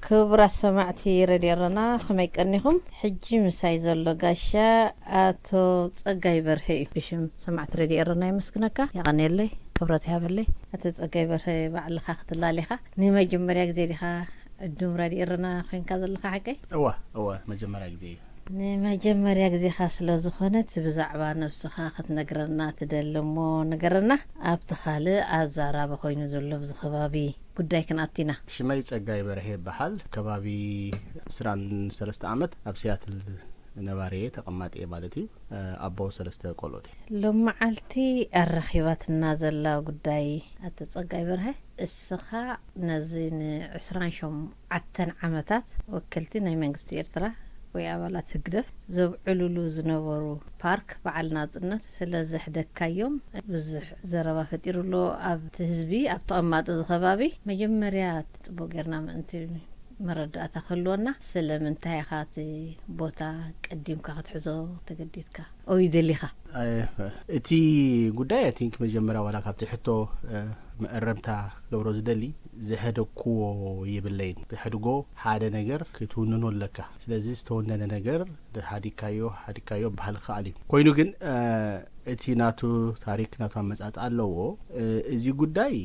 ክቡራት ሰማዕቲ ረድዮ ኤረና፣ ከመይ ቀኒኹም? ሕጂ ምሳይ ዘሎ ጋሻ ኣቶ ጸጋይ በርሀ እዩ። ብሽም ሰማዕቲ ረድዮ ኤረና የመስግነካ። የቐንየለይ። ክብረት ይሃበለይ። ኣቶ ጸጋይ በርሀ፣ ባዕልኻ ክትላል ኢኻ። ንመጀመርያ ግዜ ዲኻ ዕዱም ረድዮ ኤረና ኮይንካ ዘለኻ ሓቀይ? እወ፣ እወ፣ መጀመርያ ግዜ እዩ። ንመጀመርያ ግዜኻ ስለ ዝኾነት ብዛዕባ ነብስኻ ክትነግረና ትደሊ እሞ ንገረና። ኣብቲ ካልእ ኣዛራቢ ኮይኑ ዘሎ ኣብዚ ከባቢ ጉዳይ ክንኣቱ ኢና። ሽመይ ጸጋይ በርሀ ይበሃል። ከባቢ ዕስራን ሰለስተ ዓመት ኣብ ሲያትል ነባሪ እየ፣ ተቐማጢ እየ ማለት እዩ። ኣቦ ሰለስተ ቆልዑት እየ። ሎመዓልቲ ኣራኺባትና ዘላ ጉዳይ ኣቶ ጸጋይ በርሀ፣ እስኻ ነዚ ንዕስራን ሸውዓተን ዓመታት ወከልቲ ናይ መንግስቲ ኤርትራ ወይ ኣባላት ህግደፍ ዘብዕሉሉ ዝነበሩ ፓርክ በዓል ናጽነት ስለ ዘሕደግካዮም ብዙሕ ዘረባ ፈጢሩ ኣሎ ኣብቲ ህዝቢ፣ ኣብ ተቐማጢ እዚ ከባቢ። መጀመርያ ጽቡቕ ጌርና ምእንቲ መረዳእታ ክህልወና፣ ስለምንታይ ኢኻ እቲ ቦታ ቀዲምካ ክትሕዞ ተገዲድካ? ኦይ ደሊኻ? ኣይ፣ እቲ ጉዳይ፣ I think፣ መጀመርያ ዋላ ካብቲ ሕቶ፣ እ፣ መእረምታ ክገብሮ ዝደሊ፣ ዝሐደግኩዎ የብለይን። ዝሐድጎ ሓደ ነገር ክትውንኖ ኣለካ። ስለዚ ዝተወነነ ነገር ሓዲግካዮ፣ ሓዲግካዮ በሃል ክኸኣል እዩ። ኮይኑ ግን፣ እ፣ እቲ ናቱ ታሪክ፣ ናቱ ኣመጻጽኣ ኣለዎ። እ፣ እዚ ጉዳይ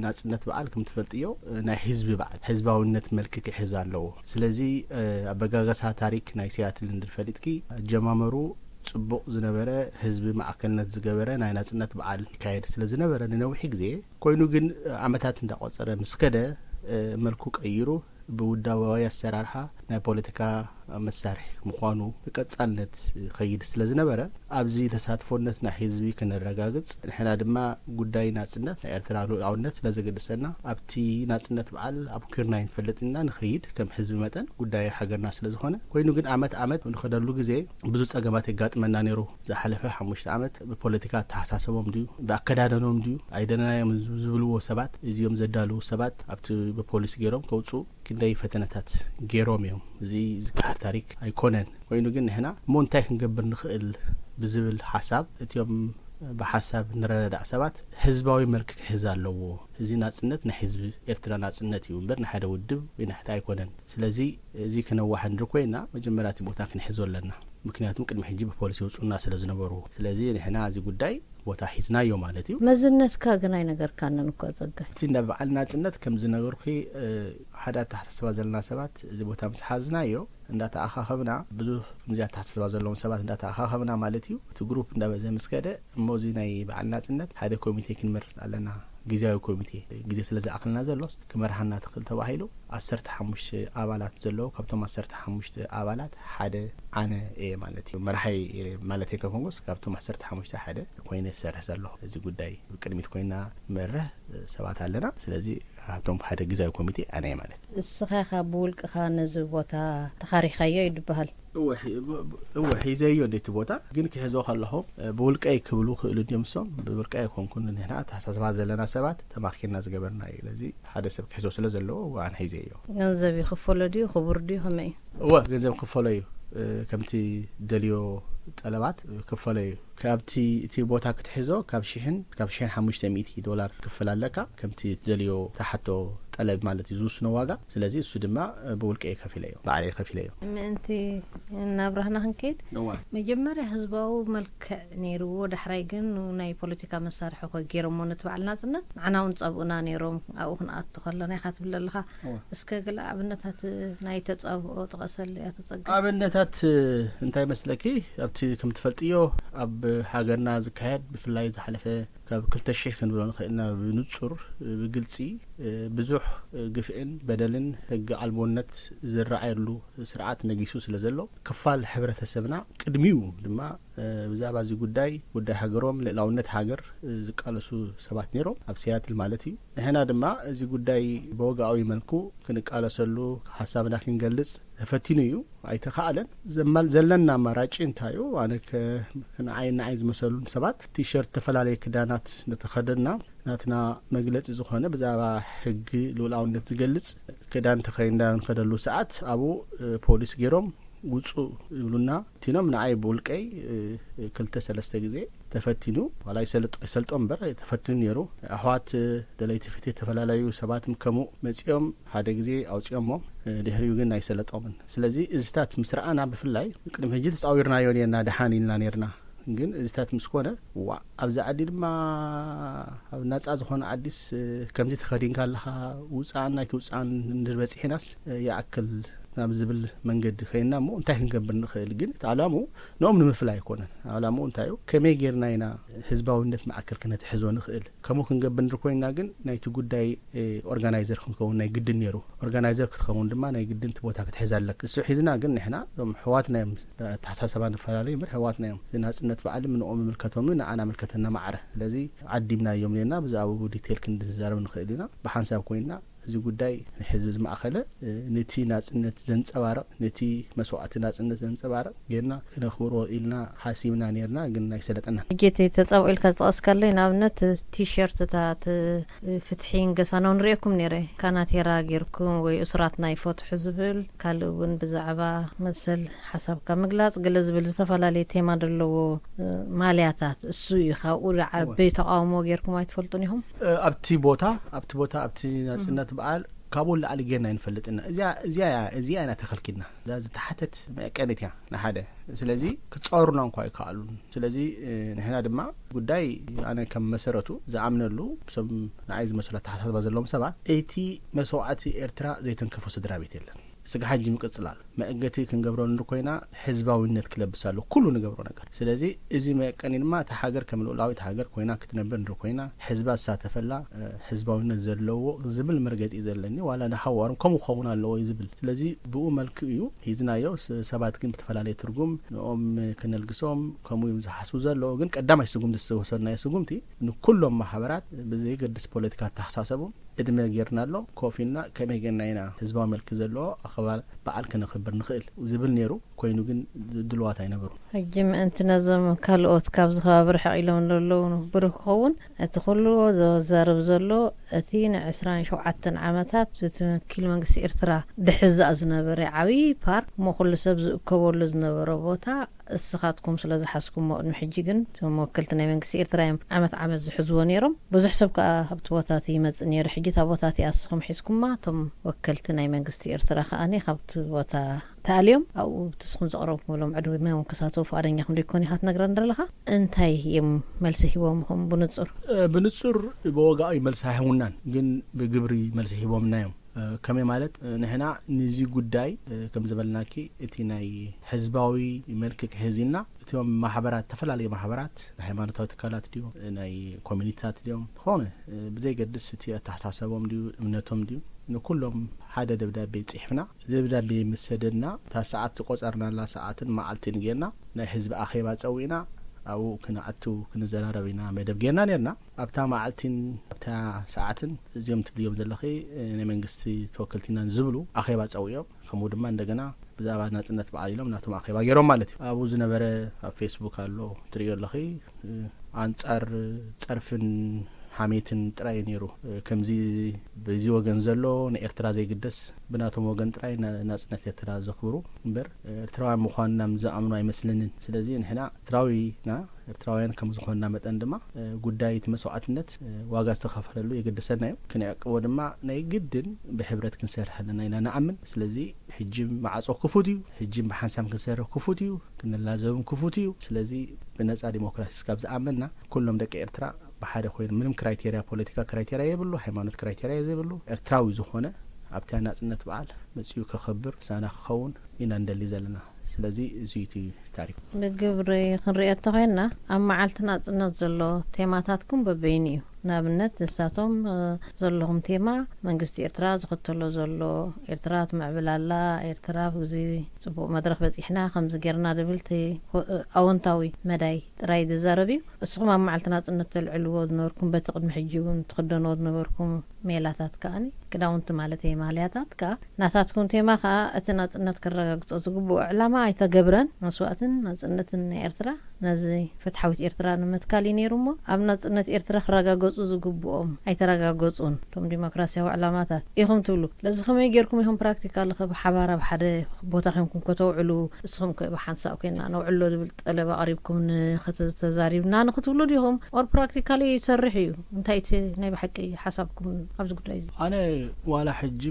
ናጽነት በዓል፣ ከም ትፈልጥዮ፣ እ፣ ናይ ህዝቢ በዓል፣ ህዝባውነት መልክዕ ክሕዝ ኣለዎ። ስለዚ፣ እ፣ ኣበጋገሳ ታሪክ ናይ ሲያትል እንድር ፈሊጥኪ፣ ኣጀማመሩ ጽቡቕ ዝነበረ፣ ህዝቢ ማዕከልነት ዝገበረ ናይ ናጽነት በዓል ይካየድ ስለ ዝነበረ ንነዊሕ ግዜ፣ ኮይኑ ግን፣ እ፣ ዓመታት እንዳቆጸረ ምስ ከደ፣ እ፣ መልኩ ቀይሩ ብውዳባዊ ኣሰራርሓ ናይ ፖለቲካ መሳርሒ ምዃኑ ብቀጻልነት ይኸይድ ስለ ዝነበረ፣ ኣብዚ ተሳትፎነት ናይ ህዝቢ ክነረጋግጽ፣ ንሕና ድማ ጉዳይ ናጽነት ናይ ኤርትራ ሉዓላውነት ስለ ዘገድሰና፣ ኣብቲ ናጽነት በዓል ኣብኪርና ኣይንፈልጥን ኢና፣ ንኸይድ ከም ህዝቢ መጠን ጉዳይ ሃገርና ስለ ዝኾነ። ኮይኑ ግን ዓመት ዓመት ንኸደሉ ግዜ ብዙ ጸገማት የጋጥመና ነይሩ። ዝሓለፈ ሓሙሽተ ዓመት ብፖለቲካ ኣተሓሳሰቦም ድዩ፣ ብኣከዳደኖም ድዩ፣ ኣይደለናዮም ዝብልዎ ሰባት፣ እዚኦም ዘዳልዉ ሰባት ኣብቲ ብፖሊስ ገይሮም ከውጽኡ ክንደይ ፈተነታት ገይሮም እዮም። እዚ ዝከሓድ ታሪክ ኣይኮነን። ኮይኑ ግን ንሕና እሞ እንታይ ክንገብር ንኽእል ብዝብል ሓሳብ፣ እቲኦም ብሓሳብ ንረዳዳእ ሰባት፣ ህዝባዊ መልክዕ ክሕዝ ኣለዎ። እዚ ናጽነት ናይ ህዝቢ ኤርትራ ናጽነት እዩ እምበር፣ ናይ ሓደ ውድብ ወይ ናይ ሓደ ኣይኮነን። ስለዚ እዚ ክነዋሓ እንድር ኮይና፣ መጀመርያ እቲ ቦታ ክንሕዞ ኣለና። ምክንያቱም ቅድሚ ሕጂ ብፖሊስ ይውጽኡና ስለ ዝነበሩ። ስለዚ ንሕና እዚ ጉዳይ ቦታ ሒዝናዮ ማለት እዩ። መዝነትካ ግን ኣይነገርካንን እኮ ጸጋይ። እቲ እንዳ በዓል ናጽነት ከም ዝነገርኩ፣ እ፣ ሓደ ኣተሓሳስባ ዘለና ሰባት እዚ ቦታ ምስ ሓዝናዮ፣ እንዳተኣኻኸብና፣ ብዙ ከምዚ ኣተሓሳስባ ዘለዎም ሰባት እንዳተኣኻኸብና ማለት እዩ፣ እቲ ግሩፕ እንዳበዘ ምስ ከደ፣ እሞ እዚ ናይ በዓል ናጽነት ሓደ ኮሚቴ ክንመርጽ ኣለና፣ ግዝያዊ ኮሚቴ፣ ግዜ ስለ ዝኣኽልና ዘሎስ ክመርሃና ትኽእል ተባሂሉ፣ ዓሰርተ ሓሙሽተ ኣባላት ዘለዎ፣ ካብቶም ዓሰርተ ሓሙሽተ ኣባላት ሓደ ኣነ እየ ማለት እዩ። መራሒ ማለት ኣይኮንኩስ፣ ካብቶም ዓሰርተ ሓሙሽተ ሓደ ኮይነ ዝሰርሕ ዘለኹ። እዚ ጉዳይ ብቅድሚት ኮይና መርህ ሰባት ኣለና። ስለዚ ካብቶም ሓደ ግዝያዊ ኮሚቴ ኣነ እየ ማለት። እስኻ ኢኻ ብውልቅኻ ነዚ ቦታ ተኻሪኻዮ እዩ ዝበሃል? እወ፣ ሒ-፣ ብ-፣ ብ-፣ እወ፣ ሒዘዮ እንደ እቲ ቦታ፣ ግን ክሕዞ ከለኹ፣ እ፣ ብውልቀይ ክብሉ ክእሉ እንዲዮም እሶም። ብውልቀይ ኣይኮንኩን፣ ንሕና ኣተሓሳስባ ዘለና ሰባት ተማኺርና ዝገበርና እዩ። ስለዚ ሓደ ሰብ ክሕዞ ስለ ዘለዎ፣ እወ፣ ኣነ ሒዘዮ። ገንዘብ ይኽፈሎ ድዩ? ክቡር ድዩ? ከመይ እዩ? እወ፣ ገንዘብ ክፈሎ እዩ። እ፣ ከምቲ ደልዮ ጠለባት ክፈሎ እዩ። ካብቲ፣ እቲ ቦታ ክትሕዞ ካብ ሽሕን፣ ካብ ሽሕን ሓሙሽተ ሚእቲ ዶላር ክፍል ኣለካ። ከምቲ ደልዮ ተሓቶ ጠለብ ማለት እዩ ዝውስኖ ዋጋ። ስለዚ እሱ ድማ፣ እ፣ ብውልቀ እየ ከፊለዮ፣ ባዕለይ ከፊለዮ። ምእንቲ ናብራህና ክንከይድ፣ እዋ። መጀመርያ ህዝባዊ መልክዕ ነይርዎ፣ ዳሕራይ ግን ናይ ፖለቲካ መሳርሒ ኮ ገይሮሞ ነቲ በዓል ናጽነት። ንዓና እውን ጸብኡና ነይሮም፣ ኣብኡ ክንኣቱ ከለና ኢኻ ትብል ኣለኻ። እዋ። እስከ ገለ ኣብነታት ናይ ተጻብኦ ጥቐሰለይ ኣቶ ጸጋይ። ኣብነታት እንታይ መስለኪ? ኣብቲ ከም ትፈልጥዮ ኣብ ሃገርና ዝካየድ ብፍላይ ዝሓለፈ ካብ ክልተ ሽሕ ክንብሎ ንኽእልና ብንጹር ብግልጺ ብዙሕ ግፍዕን በደልን ሕጊ ኣልቦነት ዝረኣየሉ ስርዓት ነጊሱ ስለ ዘሎ ክፋል ሕብረተሰብና ቅድሚኡ ድማ ብዛዕባ እዚ ጉዳይ፣ ጉዳይ ሃገሮም፣ ልእላውነት ሃገር ዝቃለሱ ሰባት ነይሮም፣ ኣብ ሲያትል ማለት እዩ። ንሕና ድማ እዚ ጉዳይ ብወግዓዊ መልኩ ክንቃለሰሉ፣ ሓሳብና ክንገልጽ ተፈቲኑ እዩ፣ ኣይተኻእለን። ዘማል-፣ ዘለና ኣማራጭ እንታይ እዩ? ኣነ ከ-፣ ንዓይ፣ ንዓይ ዝመሰሉን ሰባት ቲሸርት፣ ዝተፈላለየ ክዳናት ነተኸደና፣ ናትና መግለጺ ዝኾነ ብዛዕባ ሕጊ ልኡላውነት ዝገልጽ ክዳን ተኸዲና እንኸደሉ ሰዓት ኣብኡ፣ እ፣ ፖሊስ ገይሮም ውጹ ይብሉና። እቲኖም ንዓይ ብውልቀይ፣ እ፣ ክልተ ሰለስተ ግዜ ተፈቲኑ፣ ዋላ ይሰልጦ ይሰልጦ እምበር ተፈቲኑ ነይሩ። ኣሕዋት ደለይቲ ፍትሒ ተፈላለዩ ሰባት ከምኡ መጺኦም ሓደ ግዜ ኣውጺኦሞ፣ ድሕሪኡ ግን ኣይሰለጦምን። ስለዚ እዚታት ምስ ረኣና ብፍላይ ቅድሚ ሕጂ ተጻዊርናዮ ነርና፣ ደሓን ኢልና ነርና። ግን እዚታት ምስ ኮነ፣ ዋ፣ ኣብዚ ዓዲ ድማ ኣብ ናጻ ዝኾነ ዓዲስ ከምዚ ተኸዲንካ ኣለኻ፣ ውጻእን ናይቲ ውጻእን እንድር በጺሕናስ ይኣክል ናብ ዝብል መንገዲ ከይና እሞ እንታይ ክንገብር ንኽእል? ግን እቲ ዓላምኡ ንኦም ንምፍላይ ኣይኮነን። ዓላምኡ እንታይ እዩ? ከመይ ጌርና ኢና ህዝባዊነት ማእከል ክነትሕዞ ንኽእል? ከምኡ ክንገብር እንድር ኮይና ግን ናይቲ ጉዳይ ኦርጋናይዘር ክንከውን ናይ ግድን ነይሩ። ኦርጋናይዘር ክትኸውን ድማ ናይ ግድን እቲ ቦታ ክትሕዝ ኣለክ። እሱ ሒዝና ግን ንሕና እዞም ሕዋትና እዮም፣ ኣተሓሳሰባ ንፈላለዩ እምበር ሕዋትና እዮም። እቲ ናጽነት በዓል ንኦም ይምልከቶም እዩ፣ ንኣና ምልከተና ማዕረ። ስለዚ ዓዲምናዮም ነርና፣ ብዛዕባኡ ዲቴል ክንዛረብ ንኽእል ኢና። ብሓንሳብ ኮይና እዚ ጉዳይ ንህዝቢ ዝማእኸለ፣ ነቲ ናጽነት ዘንጸባርቕ፣ ነቲ መስዋዕቲ ናጽነት ዘንጸባርቕ ጌርና ክነኽብሮ ኢልና ሓሲብና ነርና፣ ግን ኣይሰለጠናን። ሕጂ እቲ ተጻብኦ ኢልካ ዝጠቐስካለይ፣ ንኣብነት ቲሸርትታት ፍትሒ ንገሳኖ ንርእየኩም ነይረ። ካናቴራ ጌርኩም ወይ እሱራት ናይ ፈትሑ ዝብል፣ ካልእ እውን ብዛዕባ መሰል ሓሳብካ ምግላጽ ገለ ዝብል ዝተፈላለየ ቴማ ዘለዎ ማልያታት፣ እሱ እዩ። ካብኡ ዓቢ ተቃውሞ ጌርኩም ኣይትፈልጡን ኢኹም? ኣብቲ ቦታ፣ ኣብቲ ቦታ፣ ኣብቲ ናጽነት በዓል ካብኡ ንላዕሊ ጌርና ኣይንፈልጥና። እዚኣ፣ እዚኣ እያ፣ እዚኣ ኢና ተኸልኪልና። እዛ ዝተሓተት መቀኒት እያ ንሓደ። ስለዚ ክጻወሩና እንኳ ኣይከኣሉን። ስለዚ ንሕና ድማ ጉዳይ ኣነ ከም መሰረቱ ዝኣምነሉ፣ ብሶም ንዓይ ዝመስሉ ኣተሓሳስባ ዘለዎም ሰባት፣ እቲ መስዋዕቲ ኤርትራ ዘይተንከፎ ስድራ ቤት የለን። ስጋብ ሕጂ ምቅጽል ኣሎ። መእገቲ ክንገብሮ እንድር ኮይና ህዝባዊነት ክለብስ ኣሎ ኩሉ ንገብሮ ነገር። ስለዚ እዚ መቀኒ ድማ እታ ሃገር ከም ልኡላዊት ሃገር ኮይና ክትነብር እንድር ኮይና፣ ህዝባ ዝሳተፈላ፣ ህዝባዊነት ዘለዎ ዝብል መርገጺ እዩ ዘለኒ። ዋላ ንሓዋሩን ከምኡ ክኸውን ኣለዎ እዩ ዝብል። ስለዚ ብኡ መልክዕ እዩ ሒዝናዮ። ሰባት ግን ብተፈላለየ ትርጉም ንኦም ክነልግሶም ከምኡ እዮም ዝሓስቡ ዘለዉ። ግን ቀዳማይ ስጉምቲ ዝወሰድናዮ ስጉምቲ ንኩሎም ማሕበራት ብዘይገድስ ፖለቲካ ኣተሓሳሰቦም ዕድመ ጌርናሎም፣ ኮፍ ኢልና ከመይ ጌርና ኢና ህዝባዊ መልኪ ዘለዎ ኣኸባ በዓል ከነኽብር ንኽእል ዝብል ነይሩ። ኮይኑ ግን ድልዋት ኣይነበሩን። ሕጂ ምእንቲ ነዞም ካልኦት ካብዚ ከባቢ ርሕቕ ኢሎም ዘለዉ ብሩህ ክኸውን፣ እቲ ኩሉ ዘዛርብ ዘሎ እቲ ንዕስራን ሸውዓተን ዓመታት ብትምክል መንግስቲ ኤርትራ ድሕዛእ ዝነበረ ዓብዪ ፓርክ፣ እሞ ኩሉ ሰብ ዝእከበሉ ዝነበረ ቦታ፣ እስኻትኩም ስለ ዝሓዝኩሞ፣ ቅድሚ ሕጂ ግን እቶም ወከልቲ ናይ መንግስቲ ኤርትራ እዮም ዓመት ዓመት ዝሕዝዎ ነይሮም። ብዙሕ ሰብ ከኣ ኣብቲ ቦታ እቲ ይመጽእ ነይሩ። ሕጂ እታ ቦታ እቲኣ እስኹም ሒዝኩማ፣ እቶም ወከልቲ ናይ መንግስቲ ኤርትራ ከኣኒ ካብቲ ቦታ ተኣልዮም ኣብኡ እቲ እስኹም ዘቕረብኩምሎም ዕድመ ክሳተፉ ፍቓደኛ ከም ዘይኮኑ ኢኻ ትነግረኒ ዘለኻ። እንታይ እዮም መልሲ ሂቦምኹም ብንጹር? ብንጹር ብወግዒ መልሲ ኣይሃቡናን፣ ግን ብግብሪ መልሲ ሂቦምና እዮም። ከመይ ማለት፣ ንሕና ንዚ ጉዳይ ከም ዝበልናኪ እቲ ናይ ህዝባዊ መልክዕ ክሕዝ ኢልና እቶም ማሕበራት፣ ዝተፈላለዩ ማሕበራት፣ ናይ ሃይማኖታዊ ትካላት ድዮም፣ ናይ ኮሚኒቲታት ድዮም፣ ዝኾነ ብዘይገድስ እቲ ኣተሓሳሰቦም ድዩ እምነቶም ድዩ፣ ንኩሎም ሓደ ደብዳቤ ጽሒፍና። ደብዳቤ ምስ ሰደድና እታ ሰዓት ዝቆጸርናላ ሰዓትን መዓልትን ጌርና ናይ ህዝቢ ኣኼባ ጸዊዕና ኣብኡ ክንኣቱ ክንዘራረብ ኢና መደብ ጌርና ኔርና። ኣብታ መዓልትን ኣብታ ሰዓትን እዚኦም ትብልዮም ዘለኺ ናይ መንግስቲ ተወከልቲ ኢና ዝብሉ ኣኼባ ጸዊዖም። ከምኡ ድማ እንደገና ብዛዕባ ናጽነት በዓል ኢሎም ናቶም ኣኼባ ገይሮም ማለት እዩ። ኣብኡ ዝነበረ ኣብ ፌስቡክ ኣሎ ትርእዮ ኣለኺ፣ ኣንጻር ጸርፍን ሓሜትን ጥራይ ነይሩ። ከምዚ በዚ ወገን ዘሎ ንኤርትራ ዘይግደስ ብናቶም ወገን ጥራይ ና-፣ ናጽነት ኤርትራ ዘኽብሩ እምበር ኤርትራውያን ምዃንና ዝኣምኑ ኣይመስለንን። ስለዚ ንሕና ኤርትራዊ ኢና፣ ኤርትራውያን ከም ዝኾንና መጠን ድማ ጉዳይ እቲ መስዋዕትነት ዋጋ ዝተኸፈለሉ የገድሰና እዩ። ክንዕቅቦ ድማ ናይ ግድን ብሕብረት ክንሰርሕ ኣለና ኢና ንኣምን። ስለዚ ሕጂ ማዕጾ ክፉት እዩ። ሕጂ ብሓንሳብ ክንሰርሕ ክፉት እዩ። ክንላዘብን ክፉት እዩ። ስለዚ ብነጻ ዲሞክራሲ እስካብ ዝኣመንና ኩሎም ደቂ ኤርትራ ብሓደ ኮይኑ ምንም ክራይቴርያ፣ ፖለቲካ ክራይቴርያ የብሉ፣ ሃይማኖት ክራይቴርያ ዘይብሉ ኤርትራዊ ዝኾነ ኣብቲ ናይ ናጽነት በዓል መጺኡ ከኸብር ሳና ክኸውን ኢና እንደሊ ዘለና። ስለዚ እዚ እዩ እቲ ታሪኽ። ብግብሪ ክንሪኦ እንተኾይንና ኣብ መዓልቲ ናጽነት ዘሎ ቴማታትኩም በበይኑ እዩ። ንኣብነት ንሳቶም፣ እ፣ ዘለኹም ቴማ መንግስቲ ኤርትራ ዝኽተሎ ዘሎ፣ ኤርትራ ትምዕብል ኣላ፣ ኤርትራ ኣብዚ ጽቡቕ መድረኽ በጺሕና፣ ከምዚ ጌርና ዝብል እቲ፣ እ፣ ኣወንታዊ መዳይ ጥራይ ዝዛረብ እዩ። እስኹም ኣብ መዓልቲ ናጽነት ተልዕልዎ ዝነበርኩም፣ በቲ ቅድሚ ሕጂ እውን ትኽደንዎ ዝነበርኩም ሜላታት ከኣ፣ ክዳውንቲ ማለት እየ፣ ማልያታት ከኣ ናታትኩም ቴማ ከኣ እቲ ናጽነት ከረጋግጾ ዝግብኦ ዕላማ ኣይተገብረን። መስዋእትን ናጽነትን ናይ ኤርትራ ነዚ ፍትሓዊት ኤርትራ ንምትካል እዩ ነይሩ። እሞ ኣብ ናጽነት ኤርትራ ክረጋገጹ ዝግብኦም ኣይተረጋገጹን፣ እቶም ዲሞክራሲያዊ ዕላማታት ኢኹም ትብሉ። ለዚ ከመይ ጌርኩም ኢኹም ፕራክቲካሊ ከ ብሓባር ኣብ ሓደ ቦታ ኮይንኩም ከተውዕሉ፣ እስኹም ከ ብሓንሳብ ኮይና ነውዕሎ ዝብል ጠለብ ኣቕሪብኩም ንኸተ-፣ ተዛሪብና ንክትብሉ ዲኹም? ኦር ፕራክቲካሊ ይሰርሕ እዩ? እንታይ እቲ ናይ ብሓቂ ሓሳብኩም ኣብዚ ጉዳይ እዚ? ኣነ ዋላ ሕጂ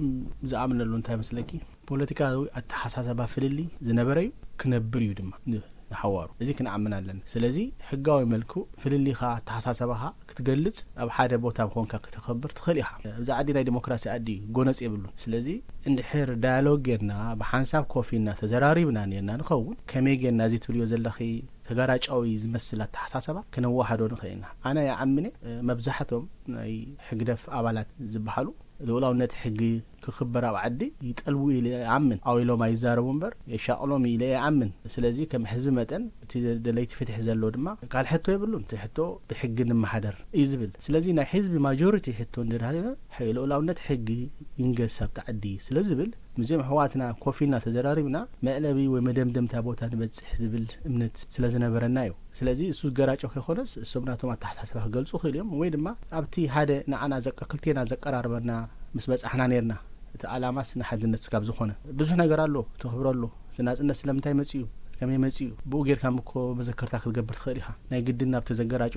ዝኣምነሉ እንታይ መስለኪ? ፖለቲካዊ ኣተሓሳሰባ ፍልልይ ዝነበረ እዩ፣ ክነብር እዩ ድማ ን-፣ ንሓዋሩ። እዚ ክንኣምን ኣለና። ስለዚ ሕጋዊ መልክዑ ፍልልይኻ ኣተሓሳሰባኻ ክትገልጽ ኣብ ሓደ ቦታ ኮንካ ክተኸብር ትኽእል ኢኻ። ኣብዚ ዓዲ ናይ ዲሞክራሲ ዓዲ እዩ፣ ጎነጽ የብሉን። ስለዚ እንድሕር ዳያሎግ ጌርና ብሓንሳብ ኮፍ ኢልና ተዘራሪብና ኔርና ንኸውን፣ ከመይ ጌርና እዚ ትብልዮ ዘለኺ ተጋራጫዊ ዝመስል ኣተሓሳሰባ ክነዋሃዶ ንኽእል ኢና። ኣነ ይኣምን እየ፣ መብዛሕቶም ናይ ሕግደፍ ኣባላት ዝበሃሉ ልኡላውነት ሕጊ ክኽበር ኣብ ዓዲ ይጠልቡ ኢለ እኣምን። ኣው ኢሎም ኣይዛረቡ እምበር የሻቕሎም ኢለ እኣምን። ስለዚ ከም ህዝቢ መጠን እቲ ደለይቲ ፍትሒ ዘሎ ድማ ካልእ ሕቶ የብሉን። እቲ ሕቶ ብሕጊ ንመሓደር እዩ ዝብል። ስለዚ ናይ ህዝቢ ማጆሪቲ ሕቶ እንድርሃልና ልኡላውነት ሕጊ ይንገስ ኣብቲ ዓዲ ስለ ዝብል፣ ምስዚኦም ኣሕዋትና ኮፍ ኢልና ተዘራሪብና መዕለቢ ወይ መደምደምታ ቦታ ንበጽሕ ዝብል እምነት ስለ ዝነበረና እዩ። ስለዚ እሱ ዝገራጮ ከይኮነስ እሶም ናቶም ኣተሓሳስባ ክገልጹ ይኽእሉ እዮም፣ ወይ ድማ ኣብቲ ሓደ ንዓና ዘቀ-፣ ክልቴና ዘቀራርበና ምስ በጻሕና ኔርና። እቲ ዓላማስ ንሓድነት ስጋብ ዝኾነ ብዙሕ ነገር ኣሎ፣ ተኽብሮ ኣሎ። እቲ ናጽነት ስለምንታይ መጺኡ፣ ከመይ መጺኡ፣ ብኡ ጌርካ እኮ መዘከርታ ክትገብር ትኽእል ኢኻ። ናይ ግድን ኣብቲ ዘገራጩ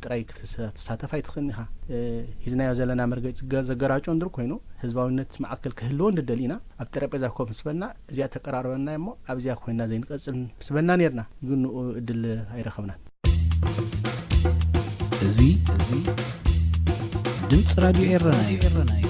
ጥራይ ክትሳ-፣ ትሳተፍ ኣይትኽእልን ኢኻ። እ፣ ሂዝናዮ ዘለና መርገጺ ዝገ-፣ ዘገራጩ እንድር ኮይኑ፣ ህዝባዊነት ማዕከል ክህልዎ እንድደሊና፣ ኣብ ጠረጴዛ ኮፍ ምስ በልና፣ እዚኣ ተቀራርበና እሞ፣ ኣብዚኣ ኮይና ዘይንቀጽል ምስ በልና ኔርና። ግን ንኡ እድል ኣይረኸብናን። እዚ፣ እዚ ድምፂ ራድዮ ኤረና እዩ።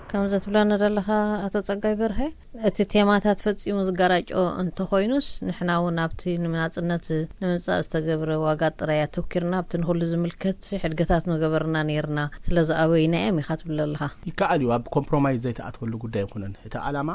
ከም ዘትብለና ዘለኻ ኣቶ ጸጋይ በርሀ፣ እቲ ቴማታት ፈጺሙ ዝጋራጮ እንተኾይኑስ፣ ንሕና እውን ኣብቲ ንናጽነት ንምምጻእ ዝተገብረ ዋጋ ጥራይ ኣተኪርና፣ ኣብቲ ንኹሉ ዝምልከት ሕድገታት ምገበርና ነይርና፣ ስለዚ ኣበይና እዮም ኢኻ ትብል ኣለኻ? ይከኣል እዩ፣ ኣብ ኮምፕሮማይዝ ዘይተኣትወሉ ጉዳይ ኣይኮነን። እቲ ዓላማ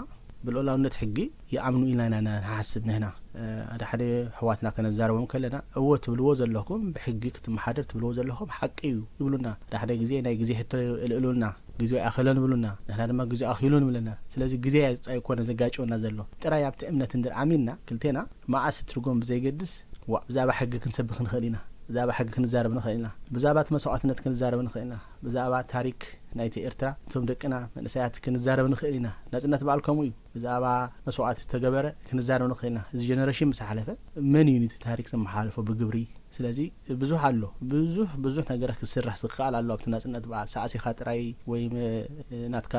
ብልኡላውነት ሕጊ ይኣምኑ ኢልና ኢና ንሓስብ ንሕና። እ፣ ሓደ ሓደ ኣሕዋትና ከነዛርቦም ከለና፣ እወ ትብልዎ ዘለኹም፣ ብሕጊ ክትመሓደር ትብልዎ ዘለኹም ሓቂ እዩ ይብሉና። ሓደ ሓደ ግዜ ናይ ግዜ ሕቶ የልዕሉልና፣ ግዜ ኣይኣኸለን ይብሉና፣ ንሕና ድማ ግዜ ኣኺሉ ንብለና። ስለዚ ግዜ ኣይኮነ ዘጋጭወና ዘሎ፣ ጥራይ ኣብቲ እምነት እንድር ኣሚንና ክልቴና፣ መዓስ ትርጉም ብዘይገድስ፣ ዋ፣ ብዛዕባ ሕጊ ክንሰብኽ ንኽእል ኢና፣ ብዛዕባ ሕጊ ክንዛረብ ንኽእል ኢና፣ ብዛዕባ እቲ መስዋዕትነት ክንዛረብ ንኽእል ኢና፣ ብዛዕባ ታሪክ ናይቲ ኤርትራ፣ እቶም ደቅና መንእሰያት ክንዛረብ ንኽእል ኢና። ናጽነት በዓል ከምኡ እዩ። ብዛዕባ መስዋዕቲ ዝተገበረ ክንዛረብ ንኽእል ኢና። እዚ ጀነሬሽን ምስ ሓለፈ፣ መን እዩ ነቲ ታሪክ ዘመሓላልፎ ብግብሪ? ስለዚ ብዙሕ ኣሎ፣ ብዙሕ፣ ብዙሕ ነገራት ክስራሕ ዝከኣል ኣሎ ኣብቲ ናጽነት በዓል። ሳዕሲኻ ጥራይ ወይ መ-፣ ናትካ፣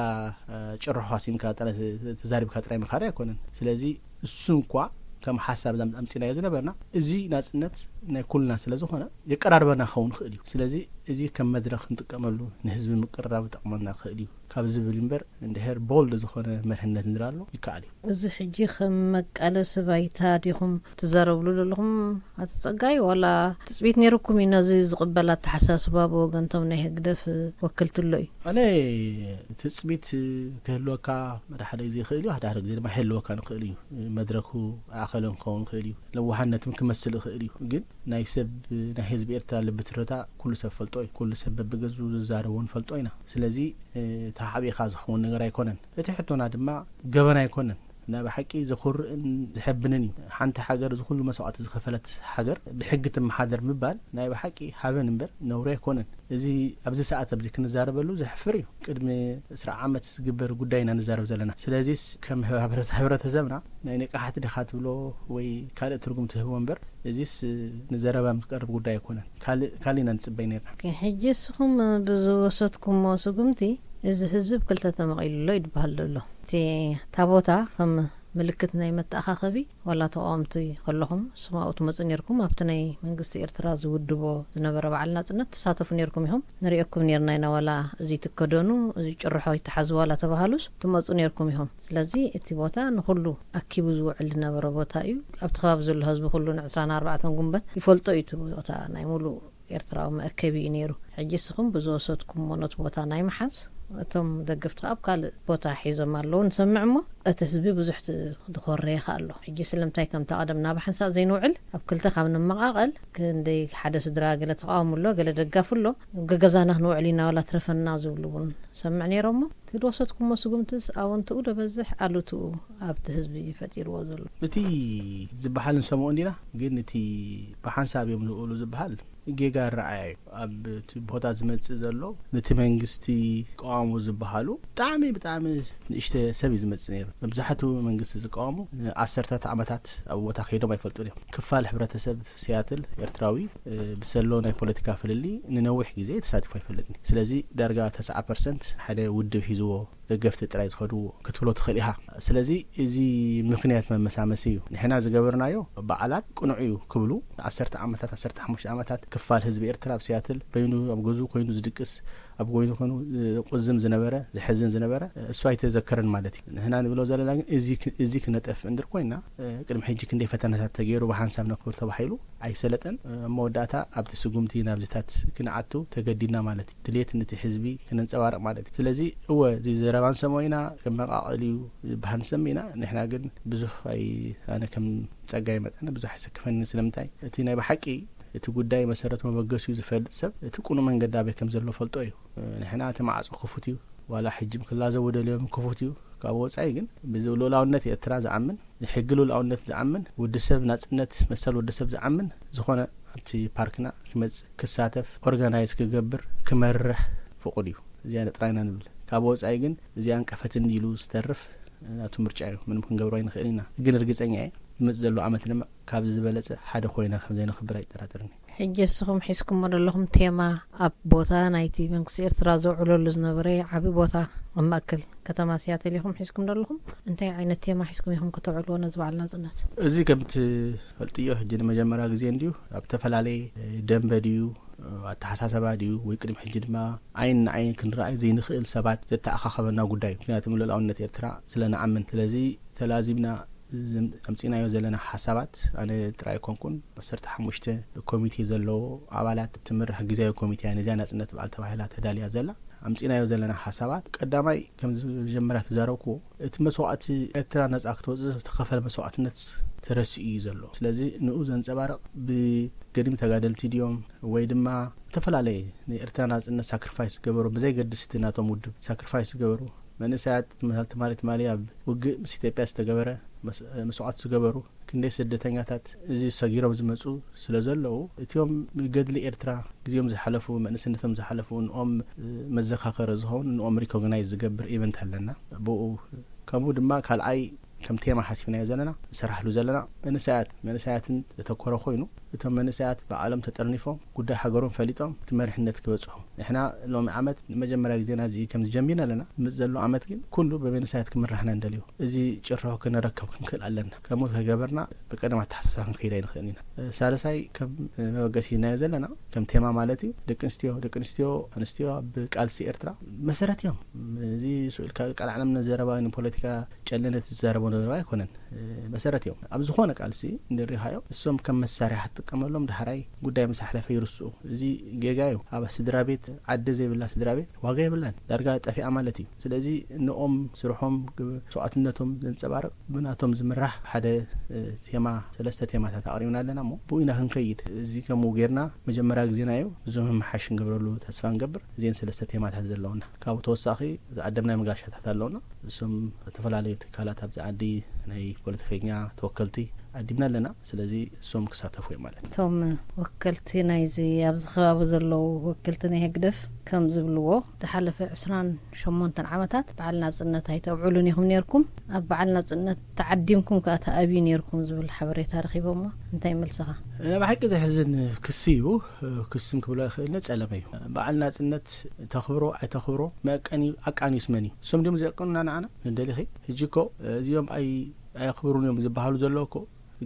እ፣ ጭርሖ ሃሲምካ ጥራይ ተ-፣ ተዛሪብካ ጥራይ ምኻድ ኣይኮነን። ስለዚ እሱ እንኳ ከም ሓሳብ ዛም-፣ ኣምጺናዮ ዝነበርና፣ እዚ ናጽነት ናይ ኩልና ስለ ዝኾነ፣ የቀራርበና ክኸውን ይኽእል እዩ። ስለዚ እዚ ከም መድረኽ ክንጥቀመሉ፣ ንህዝቢ ምቅርራብ ይጠቕመና ክእል እዩ ካብ ዝብል እምበር፣ እንድሕር ቦልድ ዝኾነ መርሕነት እንድር ኣሎ፣ ይከኣል እዩ። እዚ ሕጂ ከም መቃለሲ ባይታ ዲኹም ትዛረብሉ ዘለኹም ኣቶ ጸጋይ፣ ዋላ ትጽቢት ነይርኩም እዩ ነዚ ዝቕበል ኣተሓሳስባ ብወገንቶም ናይ ህግደፍ ወክልቲ ኣሎ እዩ? ኣነ ትጽቢት ክህልወካ ሓደ ሓደ ግዜ ይኽእል እዩ፣ ሓደ ሓደ ግዜ ድማ ይህልወካ ንኽእል እዩ። መድረኩ ኣኸለን ክኸውን ይኽእል እዩ፣ ለዋሃነትም ክመስል ይኽእል እዩ። ግን ናይ ሰብ፣ ናይ ህዝቢ ኤርትራ ልቢ ትርታ ኩሉ ሰብ ፈልጦ እዩ። ኩሉ ሰብ በብገዝኡ ዝዛረቦ ንፈልጦ ኢና። ስለዚ፣ እ፣ ተሓቢእካ ዝኸውን ነገር ኣይኮነን። እቲ ሕቶና ድማ ገበን ኣይኮነን። ናይ ብሓቂ ዘኹርዕን ዘሐብንን እዩ። ሓንቲ ሃገር፣ እዚ ኩሉ መስዋዕቲ ዝኸፈለት ሃገር ብሕጊ ትመሓደር ምባል ናይ ብሓቂ ሃበን እምበር ነውሪ ኣይኮነን። እዚ ኣብዚ ሰዓት ኣብዚ ክንዛረበሉ ዘሕፍር እዩ። ቅድሚ ዕስራ ዓመት ዝግበር ጉዳይ ኢና ንዛረብ ዘለና። ስለዚስ ከም ህብረ-፣ ህብረተሰብና ናይ ንቕሓት ዲኻ ትብሎ ወይ ካልእ ትርጉም ትህቦ እምበር፣ እዚስ ንዘረባ ዝቀርብ ጉዳይ ኣይኮነን። ካልእ፣ ካልእ ኢና ንጽበይ ነርና። ኦኬ፣ ሕጂ እስኹም ብዝወሰድኩሞ ስጉምቲ እዚ ህዝቢ ብክልተ ተመቒሉ ኣሎ ይድበሃል ዘሎ። እቲ፣ እታ ቦታ ከም ምልክት ናይ መተኣኻኸቢ፣ ዋላ ተቓወምቲ ከለኹም፣ ንስኹም ኣብኡ ትመጹ ነርኩም፣ ኣብቲ ናይ መንግስቲ ኤርትራ ዝውድቦ ዝነበረ በዓል ናጽነት ትሳተፉ ነርኩም ኢኹም። ንርእየኩም ነርና ኢና፣ ዋላ እዚ ትከደኑ፣ እዚ ጭርሖ ይተሓዙ ዋላ ተባሃሉስ፣ ትመጹ ነርኩም ኢኹም። ስለዚ እቲ ቦታ ንኹሉ ኣኪቡ ዝውዕል ዝነበረ ቦታ እዩ። ኣብቲ ከባቢ ዘሎ ህዝቢ ኩሉ ንዕስራን ኣርባዕተን ጉንበት ይፈልጦ እዩ። እቲ ቦታ ናይ ሙሉእ ኤርትራዊ መእከቢ እዩ ነይሩ። ሕጂ እስኹም ብዝወሰድኩሞ ነቲ ቦታ ናይ ምሓዝ እቶም ደገፍቲ ከኣ ኣብ ካልእ ቦታ ሒዞም ኣለዉ። ንሰምዕ እሞ እቲ ህዝቢ ብዙሕ ት-፣ ዝኾረየ ከኣ ኣሎ። ሕጂ ስለምንታይ ከምታ ቀደም ናብ ሓንሳእ ዘይንውዕል፣ ኣብ ክልተ ካብ ንመቓቐል፣ ክንደይ ሓደ ስድራ ገለ ተቓውሞ ኣሎ፣ ገለ ደጋፊ ኣሎ፣ ገገዛና ክንውዕል ኢና፣ ዋላ ትረፈና ዝብሉ እውን ሰምዕ ነይሮም እሞ፣ እቲ ዝወሰድኩሞ ስጉምትስ ኣወንትኡ ዶ በዝሕ ኣሉትኡ ኣብቲ ህዝቢ ፈጢርዎ ዘሎ? እቲ ዝበሃል ንሰምዖ እንዲና፣ ግን እቲ ብሓንሳብ እዮም ዝውዕሉ ዝበሃል ጌጋ ኣረኣእያ እዩ። ኣብ እቲ ቦታ ዝመጽእ ዘሎ ነቲ መንግስቲ ይቃወሙ ዝበሃሉ ብጣዕሚ፣ ብጣዕሚ ንእሽተ ሰብ እዩ ዝመጽእ ነይሩ። መብዛሕትኡ መንግስቲ ዝቃወሙ ንዓሰርታት ዓመታት ኣብ ቦታ ከይዶም ኣይፈልጡን እዮም። ክፋል ሕብረተሰብ ሲያትል ኤርትራዊ፣ እ፣ ብሰሎ ናይ ፖለቲካ ፍልልይ ንነዊሕ ግዜ ተሳቲፉ ኣይፈልጥን እዩ። ስለዚ ዳርጋ ተስዓ ፐርሰንት ሓደ ውድብ ሒዝዎ ደገፍቲ ጥራይ ዝኸድዎ ክትብሎ ትኽእል ኢኻ። ስለዚ እዚ ምኽንያት መመሳመሲ እዩ። ንሕና ዝገበርናዮ በዓላት ቅኑዕ እዩ ክብሉ፣ ዓሰርተ ዓመታት፣ ዓሰርተ ሓሙሽተ ዓመታት ክፋል ህዝቢ ኤርትራ ኣብ ሲያትል በይኑ ኣብ ገዝኡ ኮይኑ ዝድቅስ፣ ኣብ ጎይኑ ኮይኑ፣ እ፣ ቁዝም ዝነበረ፣ ዝሕዝን ዝነበረ፣ እ፣ እሱ ኣይተዘከረን ማለት እዩ። ንሕና ንብሎ ዘለና ግን እዚ ክ-፣ እዚ ክነጠፍ እንድር ኮይና፣ እ፣ ቅድሚ ሕጂ ክንደይ ፈተነታት ተገይሩ ብሓንሳብ ነኽብር ተባሂሉ ኣይሰለጠን። እ፣ ኣብ መወዳእታ ኣብቲ ስጉምቲ ናብዚታት ክንኣቱ ተገዲድና ማለት እዩ። ድሌት ነቲ ህዝቢ ክነንጸባርቕ ማለት እዩ። ስለዚ እወ፣ እዚ ዘረባ ንሰምዖ ኢና፣ ከመቓቐል እዩ ዝበሃል ንሰምዕ ኢና። ንሕና ግን ብዙሕ ኣይ-፣ ኣነ ከም ጸጋይ መጠን ብዙሕ ኣይሰክፈኒ። ስለምንታይ? እቲ ናይ ብሓቂ እቲ ጉዳይ መሰረት መበገሲኡ ዝፈልጥ ሰብ እቲ ቅኑዕ መንገዲ ኣበይ ከም ዘሎ ፈልጦ እዩ። ንሕና እቲ ማዕጾ ክፉት እዩ፣ ዋላ ሕጂ ክላዘቡ ደልዮም ክፉት እዩ። ካብ ወጻኢ ግን ብዚ ልኡላውነት ኤርትራ ዝኣምን፣ ንሕጊ ልኡላውነት ዝኣምን፣ ወዲ ሰብ ናጽነት፣ መሰል ወዲ ሰብ ዝኣምን ዝኾነ ኣብቲ ፓርክና ክመጽእ፣ ክሳተፍ፣ ኦርጋናይዝ ክገብር፣ ክመርሕ ፍቑድ እዩ። እዚኣ ጥራይና ንብል። ካብ ወጻኢ ግን እዚኣ እንቀፈትኒ ኢሉ ዝተርፍ ናቱ ምርጫ እዩ። ምንም ክንገብሮ ኣይንኽእል ኢና። ግን ርግጸኛ እየ፣ ዝመጽእ ዘሎ ዓመት ድማ ካብዚ ዝበለጸ ሓደ ኮይና ከም ዘይንኽብር ኣይጠራጠርን እየ። ሕጂ እስኹም ሒዝኩሞ ዘለኹም ቴማ ኣብ ቦታ ናይቲ መንግስቲ ኤርትራ ዘውዕለሉ ዝነበረ ዓቢ ቦታ ኣብ ማእከል ከተማ ሲያትል ኢኹም ሒዝኩም ዘለኹም። እንታይ ዓይነት ቴማ ሒዝኩም ኢኹም ከተውዕልዎ ነዚ በዓል ናጽነት? እዚ ከም ትፈልጥዮ ሕጂ ንመጀመርያ ግዜ እንድዩ ኣብ ዝተፈላለየ ደንበ ድዩ፣ ኣተሓሳሰባ ድዩ፣ ወይ ቅድሚ ሕጂ ድማ ዓይን ንዓይን ክንረኣይ ዘይንኽእል ሰባት ዘተኣኻኸበና ጉዳይ እዩ። ምክንያቱ ልኡላውነት ኤርትራ ስለ ንኣምን። ስለዚ ተላዚብና ዘም-፣ ኣምጺእናዮ ዘለና ሓሳባት፣ ኣነ ጥራይ ኣይኮንኩን፣ ዓሰርተ ሓሙሽተ ኮሚቴ ዘለዎ ኣባላት ትምራሕ ግዝያዊ ኮሚቴ እያ ነዚኣ ናጽነት በዓል ተባሂላ ተዳልያ ዘላ። ኣምጺእናዮ ዘለና ሓሳባት፣ ቀዳማይ፣ ከም ዝ-፣ መጀመርያ ተዛረብኩዎ፣ እቲ መስዋእቲ ኤርትራ ነጻ ክትወጽእ ዝተኸፈለ መስዋእትነት ተረሲኡ እዩ ዘሎ። ስለዚ ንኡ ዘንጸባርቕ ብገዲም ተጋደልቲ ድዮም ወይ ድማ ዝተፈላለየ ንኤርትራ ናጽነት ሳክሪፋይስ ዝገበሩ፣ ብዘይ ገድስቲ ናቶም ውድብ ሳክሪፋይስ ዝገበሩ መንእሰያት፣ ትማሊ፣ ትማሊ፣ ትማሊ ኣብ ውግእ ምስ ኢትዮጵያ ዝተገበረ መስ-፣ መስዋእቲ ዝገበሩ ክንደይ ስደተኛታት እዚ ሰጊሮም ዝመጹ ስለ ዘለዉ፣ እቲኦም ገድሊ ኤርትራ ግዜኦም ዝሓለፉ፣ መንእስነቶም ዝሓለፉ፣ ንኦም መዘኻኸሪ ዝኸውን፣ ንኦም ሪኮግናይዝ ዝገብር ኢቨንት ኣለና። ብኡ ከምኡ ድማ ካልኣይ ከም ቴማ ሓሲብናዮ ዘለና፣ ዝሰራሕሉ ዘለና መንእሰያት፣ መንእሰያትን ዘተኮረ ኮይኑ፣ እቶም መንእሰያት ባዕሎም ተጠርኒፎም ጉዳይ ሃገሮም ፈሊጦም እቲ መሪሕነት ክበጽሑ። ንሕና ሎሚ ዓመት ንመጀመርያ ግዜና እዚ ከም ዝጀሚርና ኣለና። ምስ ዘሎ ዓመት ግን ኩሉ ብመንእሰያት ክምራሕ ኢና እንደልዮ። እዚ ጭርሖ ክነረክብ ክንክእል ኣለና። ከምኡ ከይገበርና ብቀደም ኣተሓሳስባ ክንከይድ ኣይንኽእልን ኢና። ሳልሳይ ከም መበገሲ ሒዝናዮ ዘለና ከም ቴማ ማለት እዩ፣ ደቂ ኣንስትዮ፣ ደቂ ኣንስትዮ፣ ኣንስትዮ ኣብ ቃልሲ ኤርትራ መሰረት እዮም። እዚ ስኡ ኢልካ ቃል ዓለም ዘረባ ወይ ንፖለቲካ ጨለነት ዝዛረቦ ዘረባ ኣይኮነን። መሰረት እዮም። ኣብ ዝኾነ ቃልሲ እንድሪኻዮ እሶም ከም መሳርያ ክትጥቀመሎም፣ ዳሕራይ ጉዳይ ምስ ኣሕለፈ ይርስኡ። እዚ ጌጋ እዩ። ኣብ ስድራ ቤት፣ ዓዲ ዘይብላ ስድራ ቤት ዋጋ የብላን። ዳርጋ ጠፊኣ ማለት እዩ። ስለዚ ንኦም ስርሖም፣ ግ-፣ መስዋእትነቶም ዘንጸባርቕ፣ ብናቶም ዝምራሕ ሓደ፣ እ፣ ቴማ፣ ሰለስተ ቴማታት ኣቕሪብና ኣለና እሞ ብኡ ኢና ክንከይድ። እዚ ከምኡ ጌርና መጀመርያ ግዜና እዩ። ብዙ ምምሓሽ ክንገብረሉ ተስፋ ንገብር። እዚአን ሰለስተ ቴማታት ዘለውና። ካብኡ ተወሳኺ ዝዓደምናዮም ጋሻታት ኣለውና። እሶም ዝተፈላለዩ ትካላት ኣብዚ ዓዲ ናይ ፖለቲከኛ ተወከልቲ ዓዲምና ኣለና። ስለዚ እሶም ክሳተፉ እዮም ማለት እዩ። እቶም ወከልቲ ናይዚ ኣብዚ ከባቢ ዘለዉ ወከልቲ ናይ ህግደፍ ከም ዝብልዎ፣ ዝሓለፈ ዕስራን ሸሞንተን ዓመታት በዓል ናጽነት ኣይተብዕሉን ኢኹም ነይርኩም። ኣብ በዓል ናጽነት ተዓዲምኩም ከኣ ተኣብዩ ነይርኩም ዝብል ሓበሬታ ረኺቦሞ። እንታይ መልስኻ? እ፣ ብሓቂ ዘሕዝን ክሲ እዩ። እ፣ ክስም ክብሎ ኣይኽእልን፣ ጸለመ እዩ። በዓል ናጽነት ተኽብሮ ኣይተኽብሮ መቀኒ ኣቃኒስ መን እዩ? እሶም ድዮም ዘቀኑና ንዓና? ንደሊኺ? ሕጂ እኮ፣ እ፣ እዚኦም ኣይ-፣ ኣየኽብሩን እዮም ዝበሃሉ ዘለዉ እኮ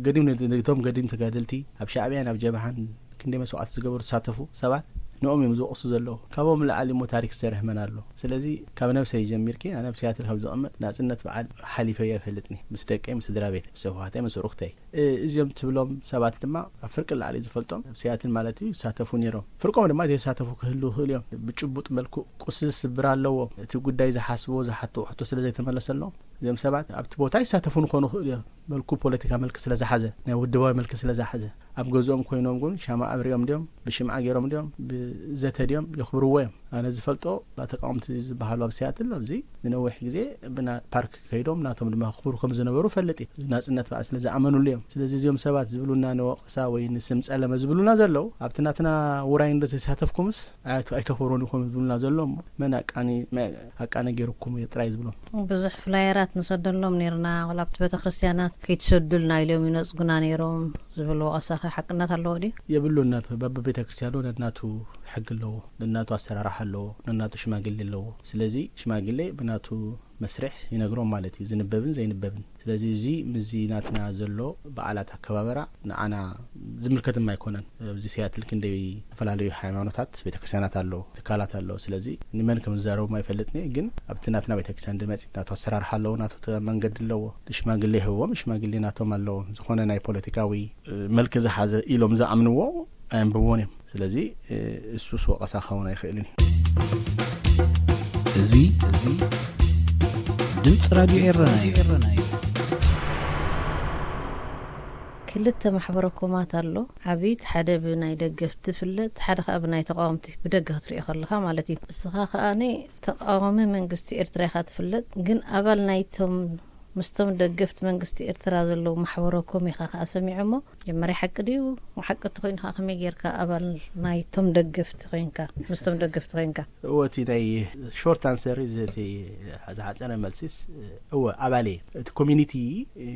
ገዲም ነ-፣ ነቶም ገዲም ተጋደልቲ ኣብ ሻዕብያን ኣብ ጀብሃን ክንደይ መስዋዕቲ ዝገበሩ ዝሳተፉ ሰባት ንኦም እዮም ዝወቕሱ ዘለዉ። ካብኦም ንላዕሊ እሞ ታሪክ ዝሰርሕ መን ኣሎ? ስለዚ ካብ ነብሰይ ጀሚርኪ፣ ኣነ ኣብ ሲያትል ካብ ዝቕመጥ ናጽነት በዓል ሓሊፈዮ ኣይፈልጥን እየ። ምስ ደቀይ፣ ምስ ስድራ ቤተይ፣ ምስ ኣሕዋተይ፣ ምስ ኣዕሩኽተይ። እ፣ እዚኦም ትብሎም ሰባት ድማ ካብ ፍርቂ ንላዕሊ ዝፈልጦም ኣብ ሲያትል ማለት እዩ ይሳተፉ ነይሮም። ፍርቆም ድማ ዘይሳተፉ ክህልዉ ይኽእሉ እዮም። ብጭቡጥ መልክዕ ቁስስብር ኣለዎም። እቲ ጉዳይ ዝሓስብዎ፣ ዝሓትዎ ሕቶ ስለ ዘይተመለሰሎም፣ እዚኦም ሰባት ኣብቲ ቦታ ይሳተፉ ንኾኑ ይኽእሉ እዮም። መልኩ ፖለቲካ መልክ ስለ ዝሓዘ፣ ናይ ውድባዊ መልክ ስለ ዝሓዘ፣ ኣብ ገዝኦም ኮይኖም ግን ሻማ ኣብሪኦም ድዮም፣ ብሽምዓ ገይሮም ድዮም፣ ብዘተ ድዮም የኽብርዎ እዮም። ኣነ ዝፈልጦ ተቃወምቲ ዝበሃሉ ኣብ ሲያትል ኣብዚ ንነዊሕ ግዜ ብና-፣ ፓርክ ከይዶም ናቶም ድማ ክኽብሩ ከም ዝነበሩ ፈልጥ እዩ። ናጽነት በዓል ስለ ዝኣመኑሉ እዮም። ስለዚ እዚኦም ሰባት ዝብሉና ንወቐሳ ወይ ንስም ጸለመ ዝብሉና ዘለዉ፣ ኣብቲ ናትና ውራይ እንዶ ተሳተፍኩምስ ኣያት-፣ ኣይተኽብሩን ኢኹም ዝብሉና ዘሎ እሞ መን ኣቃኒ-፣ መ-፣ ኣቃነ ገይሩኩም እዩ ጥራይ ዝብሎም። ብዙሕ ፍላየራት ንሰደሎም ነይርና፣ ወላ ኣብቲ ቤተ ክርስቲያናት ከይትሰዱልና ኢሎም ይነጽጉና ነይሮም ዝብል ወቐሳ ኸ ሓቅነት ኣለዎ ድዩ? የብሉን። በብቤተ ክርስቲያኑ ነናቱ ሕጊ ኣለዎ፣ ነናቱ ኣሰራርሓ ኣለዎ፣ ነናቱ ሽማግሌ ኣለዎ። ስለዚ ሽማግሌ ብናቱ መስርሕ ይነግሮም ማለት እዩ፣ ዝንበብን ዘይንበብን። ስለዚ እዚ ምስዚ ናትና ዘሎ በዓላት ኣከባበራ ንዓና ዝምልከትም ኣይኮነን። ኣብዚ ሲያትል ክንደይ ዝተፈላለዩ ሃይማኖታት፣ ቤተክርስትያናት ኣለዎ፣ ትካላት ኣለዎ። ስለዚ ንመን ከም ዝዛረቦም ኣይፈልጥን እየ፣ ግን ኣብቲ ናትና ቤተክርስትያን ድመፂ ናቱ ኣሰራርሓ ኣለዎ፣ ናቱ ተ-፣ መንገዲ ኣለዎ። ሽማግሌ ይህብዎም፣ ሽማግሌ ናቶም ኣለዎም። ዝኾነ ናይ ፖለቲካዊ፣ እ፣ መልክ ዝሓዘ ኢሎም ዝኣምንዎ ኣየንብብዎን እዮም። ስለዚ፣ እ፣ እሱስ ወቐሳ ክኸውን ኣይኽእልን እዩ። እዚ፣ እዚ ድምፂ ራድዮ ኤረና እዩ። ክልተ ማሕበረ ኮማት ኣሎ። ዓብዪ፣ ሓደ ብናይ ደገፍቲ ትፍለጥ፣ ሓደ ኸኣ ብናይ ተቃወምቲ፣ ብደገ ክትሪኦ ከለኻ ማለት እዩ። እስኻ ኸኣ ተቃዋሚ መንግስቲ ኤርትራ ኢኻ ትፍለጥ፣ ግን ኣባል ናይቶም ምስቶም ደገፍቲ መንግስቲ ኤርትራ ዘለዉ ማሕበረ ኮም ኢኻ ኸኣ ሰሚዖሞ። መጀመርያ ሓቂ ድዩ? ሓቂ እንተኾይኑ ኸኣ ከመይ ጌርካ ኣባል ናይቶም ደገፍቲ ኮይንካ፣ ምስቶም ደገፍቲ ኮይንካ? እወ፣ እቲ ናይ ሾርት ኣንሰር፣ እዚ እቲ ዝሓጸረ መልሲስ፣ እወ፣ ኣባል እየ። እቲ ኮሚኒቲ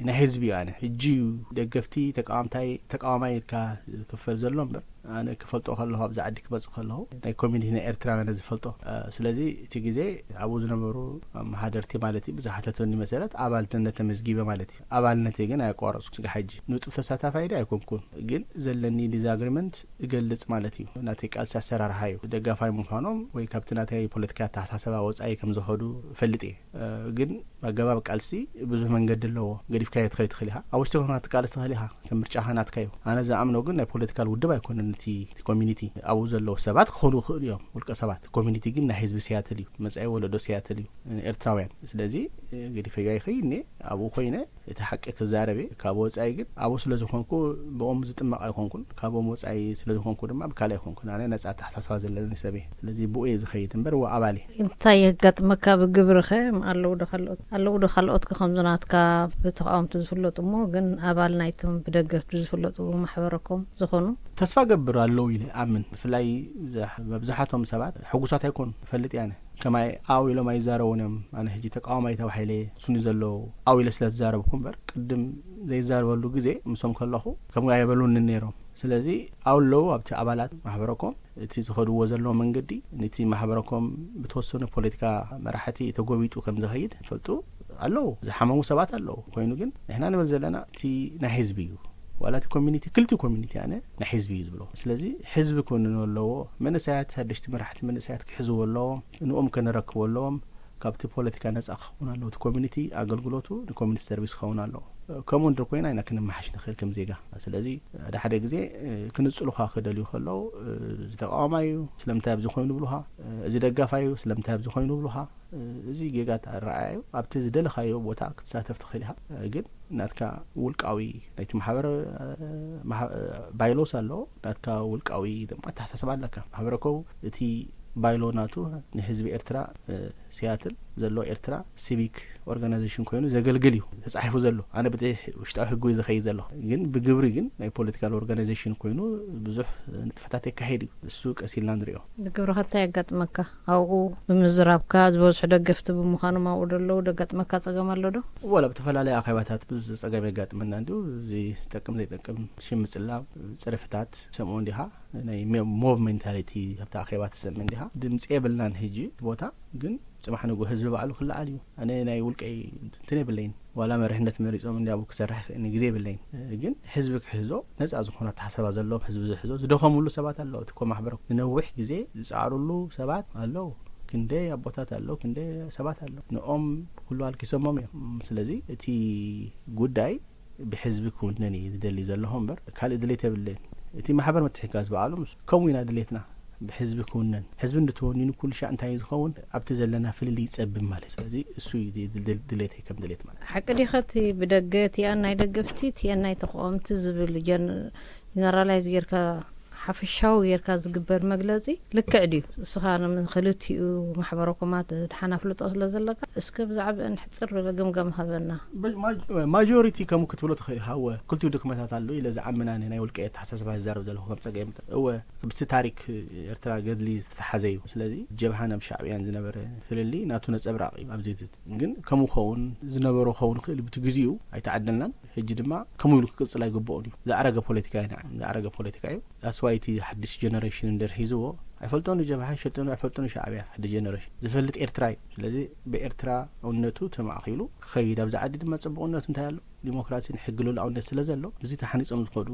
ናይ ህዝቢ እዩ። ኣነ ሕጂ እዩ ደገፍቲ፣ ተቃዋምታይ፣ ተቃዋማይ ኢልካ ዝክፈል ዘሎ እምበር፣ ኣነ ክፈልጦ ከለኹ፣ ኣብዚ ዓዲ ክመጽእ ከለኹ፣ ናይ ኮሚኒቲ ናይ ኤርትራውያን ዝፈልጦ። እ፣ ስለዚ እቲ ግዜ ኣብኡ ዝነበሩ ኣመሓደርቲ ማለት እዩ፣ ብዝሓተቱኒ መሰረት ኣባልነት ተመዝጊበ ማለት እዩ። ኣባልነተይ ግን ኣየቋረጽኩ። ስጋ ሕጂ ንጡፍ ተሳታፋይ ዶ ኣይኮንኩን፣ ግን ዘለኒ ዲዛግሪመንት እገልጽ ማለት እዩ። ናተይ ቃልሲ ኣሰራርሓ እዩ። ደጋፋይ ምዃኖም ወይ ካብቲ ናተይ ፖለቲካ ኣተሓሳሰባ ወጻኢ ከም ዝኸዱ እፈልጥ እየ። እ፣ ግን ኣገባብ ቃልሲ ብዙሕ መንገዲ ኣለዎ። ገዲፍካዮ ትኸይድ ትኽእል ኢኻ። ኣብ ውሽጢ ኮንካ ትቃለስ ትኽእል ኢኻ። ከም ምርጫኻ ናትካ እዩ። ኣነ ዝኣምኖ ግን ናይ ፖለቲካል ውድብ ኣይኮነን። እቲ፣ እቲ ኮሚኒቲ ኣብኡ ዘለዉ ሰባት ክኾኑ ይኽእሉ እዮም፣ ውልቀ ሰባት። ኮሚኒቲ ግን ናይ ህዝቢ ሲያትል እዩ፣ መጻኢ ወለዶ ሲያትል እዩ፣ ኤርትራውያን። ስለዚ፣ እ፣ ገዲፈዮ ኣይኸይድን እየ። ኣብኡ ኮይነ እቲ ሓቂ ክዛረብ እየ። ካብ ወጻኢ ግን ኣብኡ ስለ ዝኾንኩ ብኦም ዝጥመቕ ኣይኮንኩን። ካብኦም ወጻኢ ስለ ዝኾንኩ ድማ ብካልእ ኣይኮንኩን። ኣነ ነጻ ኣተሓሳስባ ዘለኒ ሰብ እየ። ስለዚ ብኡ እየ ዝኸይድ እምበር፣ እወ፣ ኣባል እየ። እንታይ የጋጥመካ ብግብርኸ? ኣለዉ ዶ ካልኦት? ኣለዉ ዶ ካልኦት ከ ከምዚ ናትካ ብተቃወምቲ ዝፍለጡ እሞ ግን ኣባል ናይቶም ብደገፍቲ ዝፍለጡ ማሕበረ ኮም ዝኾኑ? ተስፋ ገብር ኣለዉ ኢለ ኣምን። ብፍላይ ብዙሕ-፣ መብዛሕቶም ሰባት ሕጉሳት ኣይኮኑ፣ እፈልጥ እየ ኣነ። ከማይ ኣው ኢሎም ኣይዛረቡን እዮም። ኣነ ሕጂ ተቃዋማይ ተባሂለ እሱኒ ዘለዉ ኣው ኢለ ስለ ዝዛረብኩ እምበር፣ ቅድም ዘይዛረበሉ ግዜ ምስኦም ከለኹ ከምኡ ኣይበሉንን ነይሮም። ስለዚ ኣለዉ ኣብቲ ኣባላት ማሕበረ ኮም እቲ ዝኸድዎ ዘለዉ መንገዲ፣ ነቲ ማሕበረ ኮም ብተወሰኑ ፖለቲካ መራሕቲ ተጎቢጡ ከም ዝኸይድ ይፈልጡ ኣለዉ። ዝሓመሙ ሰባት ኣለዉ። ኮይኑ ግን ንሕና ንብል ዘለና እቲ ናይ ህዝቢ እዩ። ዋላ እቲ ኮሚኒቲ፣ ክልቲኡ ኮሚኒቲ ኣነ ናይ ህዝቢ እዩ ዝብሎ። ስለዚ ህዝቢ ክውንኖ ኣለዎ። መንእሰያት፣ ሓደሽቲ መራሕቲ መንእሰያት ክሕዝዎ ኣለዎም። ንኦም ከነረክቦ ኣለዎም። ካብቲ ፖለቲካ ነጻ ክኸውን ኣለዎ። እቲ ኮሚኒቲ ኣገልግሎቱ ንኮሚኒቲ ሰርቪስ ክኸውን ኣለዎ። ከምኡ እንድር ኮይና ኢና ክንመሓሽ ንኽእል ከም ዜጋ። ስለዚ ሓደ ሓደ ግዜ፣ እ፣ ክንጽሉኻ ክደልዩ ከለዉ፣ እ፣ እዚ ተቃዋማይ እዩ፣ ስለምንታይ ኣብዚ ኮይኑ ይብሉኻ፣ እ፣ እዚ ደጋፋይ እዩ፣ ስለምንታይ ኣብዚ ኮይኑ ይብሉኻ። እ፣ እዚ ጌጋ ኣረኣእያ እዩ። ኣብቲ ዝደለኻዮ ቦታ ክትሳተፍ ትኽእል ኢኻ። እ፣ ግን ናትካ ውልቃዊ ናይቲ ማሕበረ-፣ እ፣ ማሕ-፣ እ፣ ባይሎስ ኣለዎ፣ ናትካ ውልቃዊ ድማ ኣተሓሳስባ ኣለካ። ማሕበረ ኮም እቲ ባይሎ ናቱ ንህዝቢ ኤርትራ፣ እ፣ ሲያትል ዘሎ ኤርትራ ሲቪክ ኦርጋናይዜሽን ኮይኑ ዘገልግል እዩ ተጻሒፉ ዘሎ። ኣነ በቲ ውሽጣዊ ሕጊ እዩ ዝኸይድ ዘሎ። ግን ብግብሪ ግን ናይ ፖለቲካል ኦርጋናይዜሽን ኮይኑ ብዙሕ ንጥፈታት የካሄድ እዩ። እሱ ቀስ ኢልና ንሪኦ። ብግብርኻ እንታይ የጋጥመካ? ኣብኡ ብምዝራብካ ዝበዝሑ ደገፍቲ ብምዃኖም ኣብኡ ደለዉ ደጋጥመካ ጸገም ኣሎ ዶ? ወላ ብተፈላለየ ኣኼባታት ብዙሕ ጸገም የጋጥመና እንዲሁ፣ እዚ ዝጠቅም ዘይጠቅም ሽም ምጽላም፣ ጽርፍታት ሰምዑ እንዲኻ። ናይ ሜ-፣ ሞብ ሜንታሊቲ ኣብቲ ኣኼባ ትሰምዕ እንዲኻ። ድምፂ የብልናን ሕጂ ቦታ፣ ግን ጽባሕ ንግሆ ህዝቢ ባዕሉ ክለዓል እዩ። ኣነ ናይ ውልቀይ እንትን የብለይን። ዋላ መሪሕነት መሪጾም እንዲያቡ ክሰርሕ ይኽእል ግዜ የብለይን። ግን ህዝቢ ክሕዞ ነጻ ዝኾነ ኣተሓሳባ ዘለዎም ህዝቢ ዝሕዞ ዝደኸምሉ ሰባት ኣለዉ። እቲ ኮ ማሕበረ ንነዊሕ ግዜ ዝጻዕሩሉ ሰባት ኣለዉ። ክንደይ ኣቦታት ኣለዉ፣ ክንደይ ሰባት ኣለዉ። ንኦም ኩሉ ኣልኪሶሞም እዮም። ስለዚ እቲ ጉዳይ ብሕዝቢ ክውነን እዩ ዝደሊ ዘለኹ እምበር ካልእ ድሌት የብለይን። እቲ ማሕበር ምትሕጋዝ በዓሉ ምስ ከምኡ ኢና ድሌትና፣ ብሕዝቢ ክውነን። ሕዝቢ እንድትወኒኑ ኩሉ ሻዕ እንታይ እዩ ዝኸውን? ኣብቲ ዘለና ፍልልይ ይጸብብ ማለት እዩ። ስለዚ እሱ እዩ ድል- ድል- ድሌተይ ከም ድሌት ማለት። ሓቂ ዲኸ እቲ ብደገ እቲኣን ናይ ደገፍቲ እቲኣን ናይ ተቃወምቲ ዝብል ጀን- ጀነራላይዝ ጌርካ ሓፈሻዊ ጌርካ ዝግበር መግለጺ ልክዕ ድዩ? እስኻ ንክልቲኡ ማሕበረኮማት ድሓን ኣፍልጦ ስለ ዘለካ እስከ ብዛዕባአን ሕጽር ዝበለ ገምጋም ሃበና። ማጆሪቲ ከምኡ ክትብሎ ትኽእል ኢኻ። እወ ክልቲኡ ድክመታት ኣሎ ኢለ ዝኣምን ኣነ ናይ ውልቀ ኣተሓሳስባ ዝዛረብ ዘለኹ ከም ጸገም እወ ብቲ ታሪክ ኤርትራ ገድሊ ዝተተሓዘ እዩ። ስለዚ ጀብሃ ናብ ሻዕብያን ዝነበረ ፍልልይ ናቱ ነጸብራቕ እዩ። ኣብዚ ግን ከምኡ ኸውን ዝነበሮ ኸውን ክእል ብቲ ግዜኡ ኣይተዓደልናን። ሕጂ ድማ ከምኡ ኢሉ ክቅጽል ኣይግብኦን እዩ። ዝኣረገ ፖለቲካ እዩ። ንዓ ዝኣረገ ፖለቲካ እዩ። ኣስዋይቲ ሓድሽ ጀነሬሽን እንድር ሒዝዎ ኣይፈልጦን ጀብሃ ይሸጥኑ ኣይፈልጦን ሻዕብያ። ሓድሽ ጀነሬሽን ዝፈልጥ ኤርትራ እዩ። ስለዚ ብኤርትራ እውነቱ ተማእኺሉ ክኸይድ ኣብዚ ዓዲ ድማ ጽቡቕነቱ እንታይ ኣሎ? ዲሞክራሲን ሕጊ ልኡላውነት ስለ ዘሎ እዚ ተሓኒጾም ዝኸዱ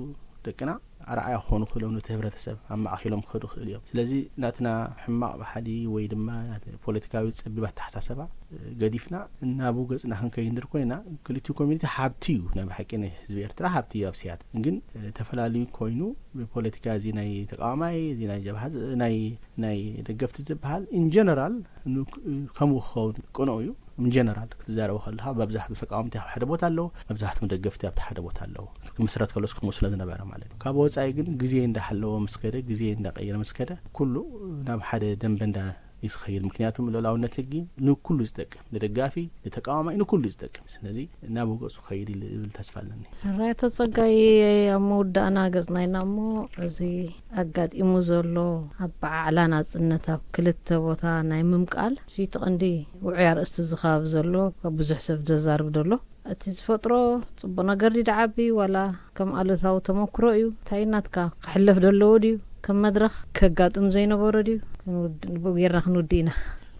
ደቅና ኣርኣያ ክኾኑ ክእሎም ነቲ ህብረተሰብ ኣማእኺሎም ክኸዱ ክእል እዮም። ስለዚ ናትና ሕማቕ ባህሊ ወይ ድማ ናቲ ፖለቲካዊ ጸቢብ ኣተሓሳሰባ ገዲፍና እናቡ ገጽና ክንከይድ እንድር ኮይና ክልቲኡ ኮሚኒቲ ሓብቲ እዩ። ናይ ብሓቂ ናይ ህዝቢ ኤርትራ ሓብቲ እዩ። ኣብ ሲያትል ግን ተፈላለዩ ኮይኑ ብፖለቲካ እዚ ናይ ተቃዋማይ እዚ ናይ ጀብሃ ናይ ናይ ደገፍቲ ዝበሃል ኢን ጀነራል ከምኡ ክኸውን ቅኑዕ እዩ። ኢን ጀነራል ክትዛረቡ ከለኻ መብዛሕትኡ ተቃወምቲ ኣብ ሓደ ቦታ ኣለዉ፣ መብዛሕትኡ ደገፍቲ ኣብቲ ሓደ ቦታ ኣለዉ። ክምስረት ከሎስ ከምኡ ስለ ዝነበረ ማለት እዩ። ካብ ወጻኢ ግን ግዜ እንዳሓለወ ምስ ከደ፣ ግዜ እንዳቀየረ ምስ ከደ ኩሉ ናብ ሓደ ደንበ እንዳ እዩ ዝኸይድ። ምክንያቱ ልኡላውነት ህጊ ንኩሉ ዝጠቅም፣ ንደጋፊ፣ ንተቃዋማይ፣ ንኩሉ እዩ ዝጠቅም። ስለዚ ናብ ገጹ ክኸይድ ኢሉ ዝብል ተስፋ ኣለኒ። ሕራይ ተጸጋይ ኣብ መወዳእና ገጽና ኢና እሞ እዚ ኣጋጢሙ ዘሎ ኣበዓዕላ ናጽነት ኣብ ክልተ ቦታ ናይ ምምቃል እቲ ቀንዲ ውዑይ ኣርእስቲ ኣብዚ ከባቢ ዘሎ ካብ ብዙሕ ሰብ ዘዛርብ ዘሎ እቲ ዝፈጥሮ ጽቡቕ ነገር ድዩ ደዓቢ ዋላ ከም ኣሉታዊ ተመክሮ እዩ? እንታይ ናትካ ክሕለፍ ዘለዎ ድዩ? ከም መድረኽ ከጋጥም ዘይነበሮ ድዩ? ክንውድ- ንብኡ ጌርና ክንውድእ ኢና።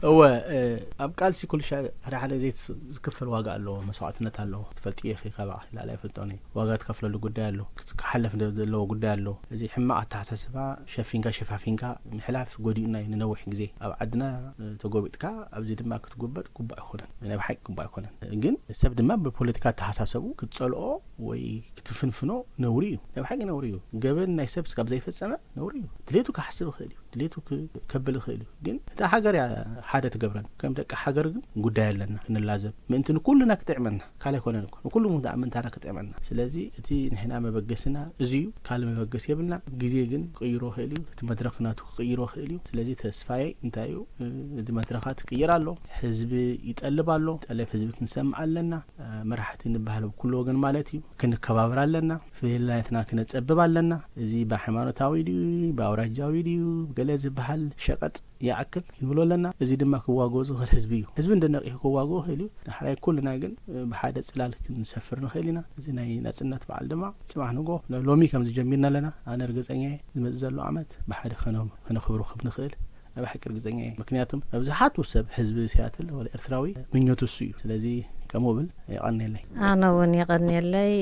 እወ እ፣ ኣብ ቃልሲ ኩሉ ሻዕ ሓደ ሓደ ዘይት ዝክፈል ዋጋ ኣለዎ፣ መስዋዕትነት ኣለዎ። ትፈልጥዮ ኢኺ፣ ካባኻ ላዕሊ ኣይፈልጦን እየ። ዋጋ ትከፍለሉ ጉዳይ ኣሎ፣ ክሓለፍ ደ- ዘለዎ ጉዳይ ኣሎ። እዚ ሕማቕ ኣተሓሳስባ ሸፊንካ ሸፋፊንካ ምሕላፍ ጎዲኡና እዩ ንነዊሕ ግዜ። ኣብ ዓድና እ፣ ተጎቢጥካ ኣብዚ ድማ ክትጉበጥ ግቡእ ኣይኮነን፣ ናይ ብሓቂ ግቡእ ኣይኮነን። ግን ሰብ ድማ ብፖለቲካ ኣተሓሳሰቡ ክትጸልኦ ወይ ክትፍንፍኖ ነውሪ እዩ፣ ናይ ብሓቂ ነውሪ እዩ። ገበን ናይ ሰብ ስጋብ ዘይፈጸመ ነውሪ እዩ። ድሌቱ ክሓስብ ይኽእል እዩ፣ ድሌቱ ክ- ከብል ይኽእል እዩ። ግን እታ ሃገር እያ ሓደ ትገብረን። ከም ደቂ ሃገር ግን ጉዳይ ኣለና ክንላዘብ ምእንቲ ንኩልና ክጥዕመና፣ ካልእ ኣይኮነን እኮ ንኩሉ ምንታ- ምንታና ክጥዕመና። ስለዚ እቲ ንሕና መበገስና እዚ እዩ፣ ካልእ መበገስ የብልና። ግዜ ግን ክቕይሮ ይኽእል እዩ፣ እቲ መድረኽ ናቱ ክቕይሮ ይኽእል እዩ። ስለዚ ተስፋዬ እንታይ እዩ? እ፣ እቲ መድረኻት ክቕይር ኣሎ፣ ህዝቢ ይጠልብ ኣሎ። ጠለብ ህዝቢ ክንሰምዕ ኣለና። እ፣ መራሕቲ ንበሃል ኣብ ኩሉ ወገን ማለት እዩ። ክንከባበር ኣለና፣ ፍልልያትና ክነጸብብ ኣለና። እዚ ብሃይማኖታዊ ድዩ ብኣውራጃዊ ድዩ ገለ ዝበሃል ሸቀጥ ይኣክል ክንብሎ ኣለና። እዚ ድማ ክዋግኦ ዝኽእል ህዝቢ እዩ። ህዝቢ እንደ ነቂሑ ክዋግኦ ይኽእል እዩ። ንሕራይ ኩልና ግን ብሓደ ጽላል ክንሰፍር ንኽእል ኢና። እዚ ናይ ናጽነት በዓል ድማ ጽባሕ ንጎ ሎሚ ከም ዝጀሚርና ኣለና። ኣነ ርግጸኛ እየ ዝመጽእ ዘሎ ዓመት ብሓደ ከነ- ከነኽብሮ ከም ንኽእል ናይ ብሓቂ ርግጸኛ እየ። ምክንያቱም መብዛሕትኡ ሰብ ህዝቢ ሲያትል ወላ ኤርትራዊ ምኞቱ እሱ እዩ። ስለዚ ከምኡ ብል የቐንየለይ። ኣነ እውን የቐንየለይ።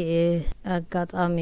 ኣጋጣሚ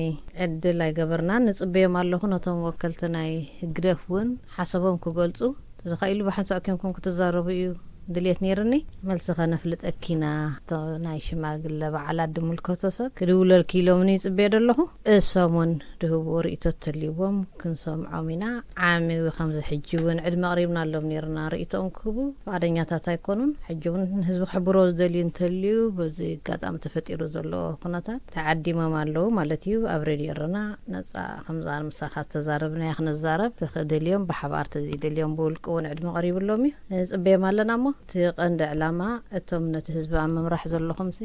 ዕድል ኣይገበርናን። ንጽበዮም ኣለኹ ነቶም ወከልቲ ናይ ህግደፍ እውን ሓሳቦም ክገልጹ። ተኻኢሉ ብሓንሳእ ኬንኩም ክትዛረቡ እዩ ድልየት ነይርኒ። መልሲ ከነፍልጠኪና እቶ ናይ ሽማግለ በዓላት ድምልከቶ ሰብ ክድውለልኪ ኢሎምኒ ይጽበዮ ደለኹ። እሶም እውን ድህብዎ ርእይቶ ተልይዎም ክንሰምዖም ኢና። ዓሚዊ ከምዚ ሕጂ እውን ዕድመ ኣቕሪብናሎም ነይርና ርእይቶኦም ክህቡ ፍቓደኛታት ኣይኮኑን። ሕጂ እውን ንህዝቢ ክሕብሮ ዝደልዩ እንተልዩ በዚ ኣጋጣሚ ተፈጢሩ ዘሎ ኩነታት ተዓዲሞም ኣለዉ ማለት እዩ። ኣብ ሬድዮ ኤረና ነጻ ከምዛ ምሳኻ ዝተዛረብናዮ ክንዛረብ ተደልዮም ብሓባር ተዘይደልዮም ብውልቂ እውን ዕድመ ቀሪብሎም እዩ። ንጽበዮም ኣለና እሞ እቲ ቀንዲ ዕላማ እቶም ነቲ ህዝቢ ኣብ ምምራሕ ዘለኹምሲ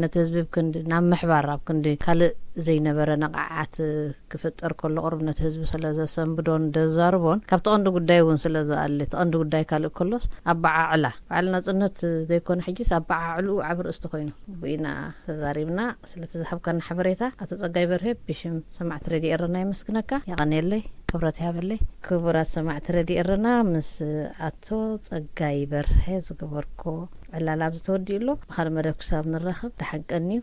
ነቲ ህዝቢ ኣብ ክንዲ ናብ ምሕባር ኣብ ክንዲ ካልእ ዘይነበረ ነቓዓት ክፍጠር ከሎ ቁሩብ ነቲ ህዝቢ ስለ ዘሰንብዶን ዘዛርቦን ካብቲ ቀንዲ ጉዳይ እውን ስለ ዝኣሊ እቲ ቀንዲ ጉዳይ ካልእ ከሎስ ኣበዓዕላ በዓል ናጽነት ዘይኮነ ሕጂስ ኣበዓዕልኡ ዓብ ርእስቲ ኮይኑ ብኢና ተዛሪብና። ስለቲ ዝሃብካና ሓበሬታ ኣቶ ጸጋይ በርሀ ብሽም ሰማዕቲ ሬድዮ ኤረና የመስግነካ። የቐንየለይ። ክብረት ያበለይ። ክቡራት ሰማዕቲ ረድዮ ኤረና፣ ምስ ኣቶ ጸጋይ በርሀ ዝገበርኩ ዕላል ኣብዚ ተወዲኡ ኣሎ። ብኻልእ መደብ ክሳብ ንራኸብ ደሓን ቀንዩ።